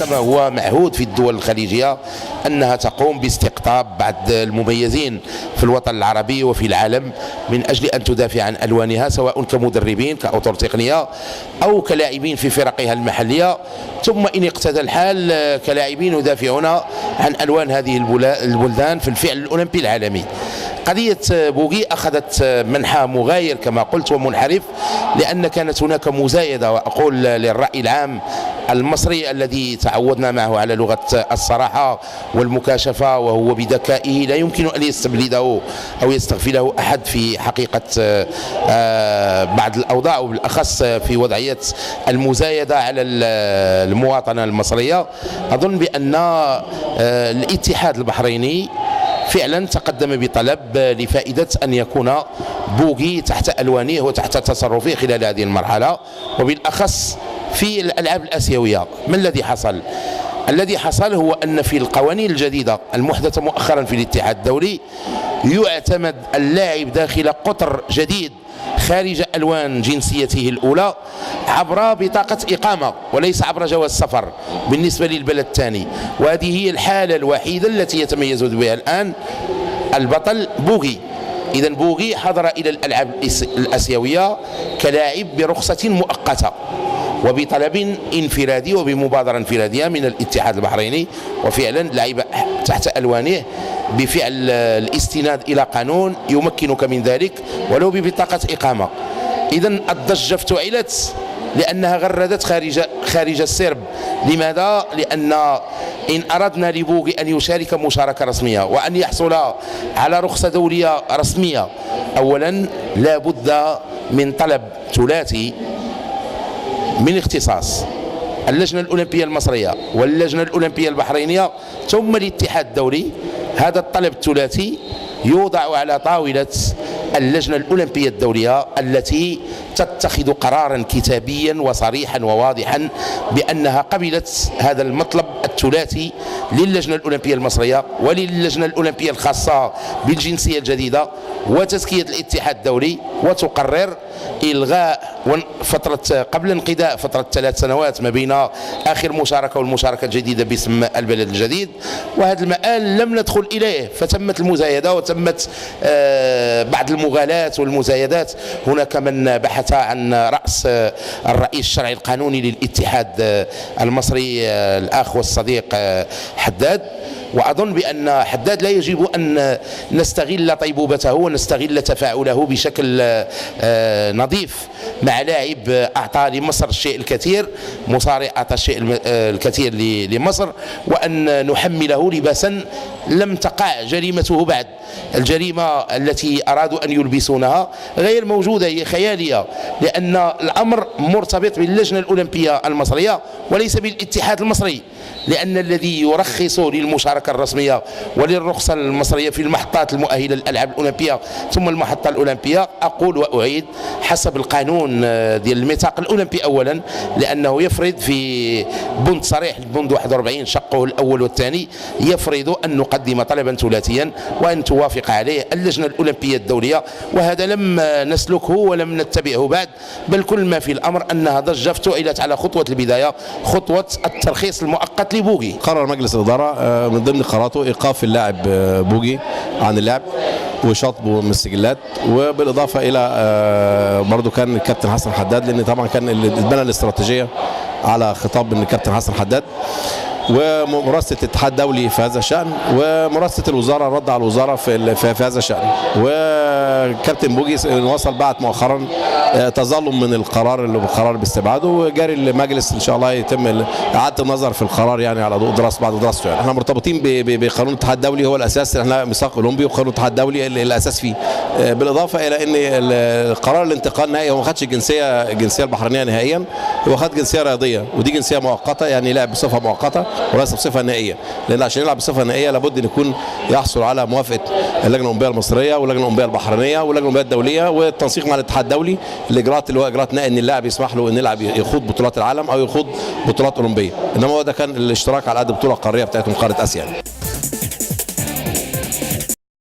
كما هو معهود في الدول الخليجية أنها تقوم باستقطاب بعض المميزين في الوطن العربي وفي العالم من أجل أن تدافع عن ألوانها، سواء كمدربين، كأطر تقنية، أو كلاعبين في فرقها المحلية، ثم إن اقتضى الحال كلاعبين يدافعون عن ألوان هذه البلدان في الفعل الأولمبي العالمي. قضية بوغي أخذت منحى مغاير كما قلت ومنحرف، لأن كانت هناك مزايدة، وأقول للرأي العام المصري الذي تعودنا معه على لغة الصراحة والمكاشفة، وهو بذكائه لا يمكن أن يستبلده أو يستغفله أحد في حقيقة بعض الأوضاع، وبالأخص في وضعية المزايدة على المواطنة المصرية. أظن بأن الاتحاد البحريني فعلا تقدم بطلب لفائدة أن يكون بوغي تحت ألوانه وتحت تصرفه خلال هذه المرحلة، وبالأخص في الألعاب الآسيوية. ما الذي حصل؟ الذي حصل هو أن في القوانين الجديدة المحدثة مؤخرا في الاتحاد الدولي يعتمد اللاعب داخل قطر جديد خارج ألوان جنسيته الأولى عبر بطاقة إقامة وليس عبر جواز سفر بالنسبة للبلد الثاني، وهذه هي الحالة الوحيدة التي يتميز بها الآن البطل بوغي. إذن بوغي حضر إلى الألعاب الآسيوية كلاعب برخصة مؤقتة وبطلب انفرادي وبمبادرة انفرادية من الاتحاد البحريني، وفعلا لعب تحت ألوانه بفعل الاستناد إلى قانون يمكنك من ذلك ولو ببطاقة إقامة. إذن الضجة افتعلت لأنها غردت خارج السرب. لماذا؟ لأن إن أردنا لبوغي أن يشارك مشاركة رسمية وأن يحصل على رخصة دولية رسمية، أولا لا بد من طلب ثلاثي من اختصاص اللجنة الأولمبية المصرية واللجنة الأولمبية البحرينية ثم الاتحاد الدولي. هذا الطلب الثلاثي يوضع على طاولة اللجنة الأولمبية الدولية التي تتخذ قرارا كتابيا وصريحا وواضحا بأنها قبلت هذا المطلب الثلاثي للجنة الأولمبية المصرية وللجنة الأولمبية الخاصة بالجنسية الجديدة وتزكية الاتحاد الدولي، وتقرر إلغاء فترة قبل انقضاء فترة 3 سنوات ما بين آخر مشاركة والمشاركة الجديدة باسم البلد الجديد. وهذا المآل لم ندخل إليه، فتمت المزايدة وتمت بعض المغالاة والمزايدات. هناك من بحث عن رأس الرئيس الشرعي القانوني للاتحاد المصري الأخ والصديق حداد، وأظن بأن حداد لا يجب أن نستغل طيبوبته ونستغل تفاعله بشكل نظيف مع لاعب أعطى لمصر الشيء الكثير، مصارع أعطى الشيء الكثير لمصر، وأن نحمله لباسا لم تقع جريمته بعد. الجريمة التي أرادوا أن يلبسونها غير موجودة، هي خيالية، لأن الأمر مرتبط باللجنة الأولمبية المصرية وليس بالاتحاد المصري، لأن الذي يرخص للمشاركة الرسمية وللرخصة المصرية في المحطات المؤهلة للألعاب الأولمبية ثم المحطة الأولمبية، أقول وأعيد، حسب القانون ديال الميثاق الأولمبي أولا، لأنه يفرض في بند صريح، البند 41 شقه الأول والثاني، يفرض أن نقدم طلبا ثلاثيا وأن توافق عليه اللجنة الأولمبية الدولية، وهذا لم نسلكه ولم نتبعه بعد، بل كل ما في الأمر أنها ضجة افتعلت على خطوة البداية، خطوة الترخيص المؤقت لبوغي. قرر مجلس الإدارة من ضمن قراراته إيقاف اللاعب بوغي عن اللعب وشطبه من السجلات، وبالإضافة إلى برضو كان الكابتن حسن حداد، لأن طبعا كان اللي اتبنى الاستراتيجية على خطاب من الكابتن حسن حداد، ومراسلة الاتحاد الدولي في هذا الشأن، ومراسلة الوزارة، رد على الوزارة في هذا الشأن. وكابتن بوجي وصل بعت مؤخرا تظلم من القرار اللي بالقرار باستبعاده، وجاري المجلس ان شاء الله يتم اعاده النظر في القرار، يعني على ضوء دراسة بعد دراسته. يعني احنا مرتبطين بقانون الاتحاد الدولي، هو الاساس، احنا ميثاق اولمبي وقانون الاتحاد الدولي الاساس فيه، بالاضافة الى ان القرار الانتقال النهائي هو ما خدش الجنسية البحرينيه نهائيا، هو خد جنسية رياضية، ودي جنسية مؤقتة، يعني لعب بصفة مؤقتة وليس بصفة نهائية، لان عشان يلعب بصفة نهائية لابد ان يكون يحصل على موافقة اللجنة الاولمبية المصرية واللجنة الاولمبية البحرينيه واللجنة الاولمبية الدولية والتنسيق مع الاتحاد الدولي، الاجراءات اللي هو اجراءات نهائي ان اللاعب يسمح له ان يلعب يخوض بطولات العالم او يخوض بطولات اولمبيه، انما هو ده كان الاشتراك على قد البطولة القارية بتاعتهم قارة اسيا يعني.